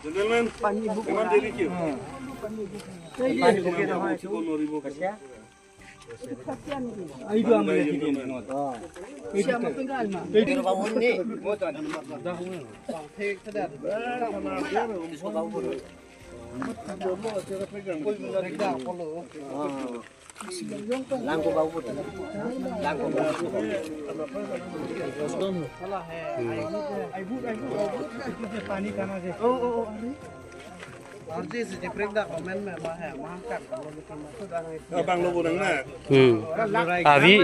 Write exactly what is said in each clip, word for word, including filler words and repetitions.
Gentlemen, ইমান দেৰি কিয়? Abang lo bonang na. Hmm. Avi.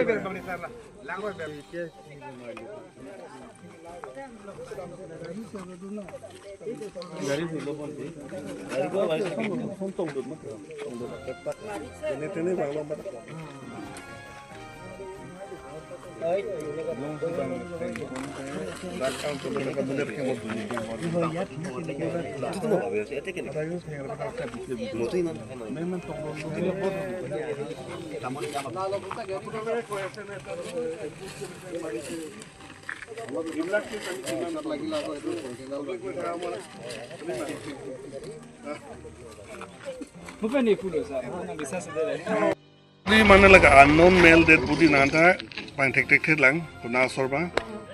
Di mana laga unknown male dead body nangta pang thek thek thek lang, kona asor ba,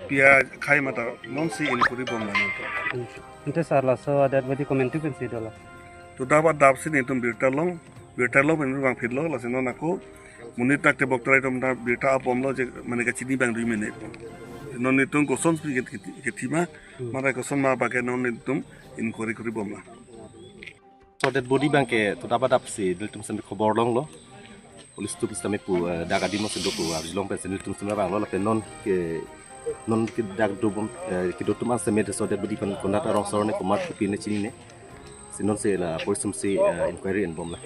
pi akhai mata non si inquiry bom lang to. Ante sir, laso dead body ko mentu pensi dola? To daba dap si netum birta long, birta long pen bang phit lo, lasi non ako monit tak tebok terai tom ta birta apom lo je mane kachini bang dui minute. Non netum kosonsi ke, ke, kethima, mara koson ma bake non netum inquiry kori bom lang. So dead body bang ke to daba dap si nelitum sami khobor longlo. Police atum sami pu, eh, dak adim si do pu arjulong pensi nelitum sami bang lo lapen non ke, non ke dak do bom, eh, kedo atum an sami so dead body kon konat arong sor ne komat kopi ne chinine. Si non si la police atum si, eh, inquiry en bom la.